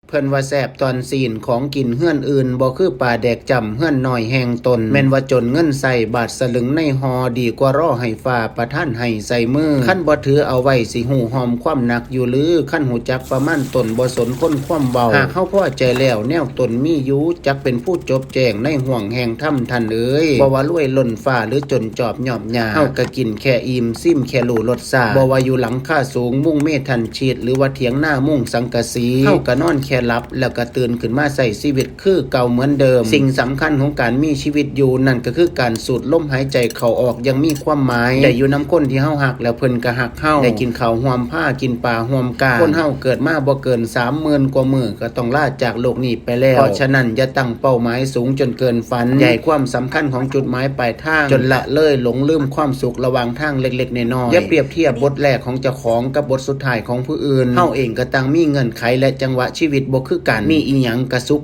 ເພິ່ນວ່າແຊບຕອນຊີ້ນ ຂອງກິນເຮືອນອື່ນ ບໍ່ຄືປາແດກຈ້ຳເຮືອນນ້ອຍແຫ່ງຕົນ. ແມ່ນວ່າຈົນເງິນໃຊ້ ບາດສະລຶງໃນຫໍ່ ດີກວ່າລໍໃຫ້ຟ້າປະທານໃຫ້ໃສ່ມື. ຄັນບໍ່ຖືເອົາໄວ້ ຊິຮູ້ຮ່ອມຄວາມໜັກຢູ່ຫຼື? ຄັນຮູ້ຈັກປະມານຕົນ ບໍ່ສົນຄົນຄວາມເວົ້າ. ຫາກເຮົາພໍໃຈແລ້ວ ແນວຕົນມີຢູ່ ຈັກເປັນຜູ້ຈົບແຈ້ງໃນຫ້ວງແຫ່ງທຳ ທ່ານເອີຍ. ບໍ່ວ່າລວຍລົ້ນຟ້າ ຫຼື ຈົນຈອບຍອບຫຍ້າ ເຮົາກະກິນແຄ່ອີ່ມ ຊີມແຄ່ຮູ້ລົດຊາດ. ບໍ່ວ່າຢູ່ຫຼັງຄາສູງ ມຸງເມທັນຊີດ ຫຼືວ່າຖຽງນາມຸງສັງກະສີ ເຮົາກະນອນແຄ່ຫຼັບ ແລ້ວກະຕື່ນຂຶ້ນມາໃຊ້ຊີວິດຄືເກົ່າເໝືອນເດີມ. ສິ່ງສຳຄັນຂອງການມີຊີວິດຢູ່ນັ້ນ ກະຄືການສູດລົມຫາຍໃຈເຂົ້າອອກຢ່າງມີຄວາມໝາຍ. ໄດ້ຢູ່ນຳຄົນທີ່ເຮົາຮັກ ແລ້ວເພິ່ນກະຮັກເຮົາ. ໄດ້ກິນເຂົ້າຮ່ວມພາ ກິນປາຮ່ວມກ້າງ. ຄົນເຮົາເກີດມາບໍ່ເກີນສາມໝື່ນກວ່າມື້ ກະຕ້ອງລາຈາກໂລກນີ້ໄປແລ້ວ. ເພາະສະນັ້ນ ຢ່າຕັ້ງເປົ້າໝາຍສູງຈົນເກີນຝັນ. ຢ່າໃຫ້ຄວາມສຳຄັນຂອງຈຸດໝາຍປາຍທາງ ຈົນລະເລີຍຫຼົງລືມຄວາມສຸກລະຫວ່າງທາງເລັກໆນ້ອຍໆ. ຢ່າປຽບທຽບບົດແລກຂອງເຈົ້າຂອງກັບບົດສຸດທ້າຍຂອງຜູ້ອື່ນ. ເຮົາເອງກະຕ່າງມີເງື່ອນໄຂ ແລະ ຈັງຫວະຊີວິດບໍ່ຄືກັນ. ມີອີ່ຫຍັງກະສຸກ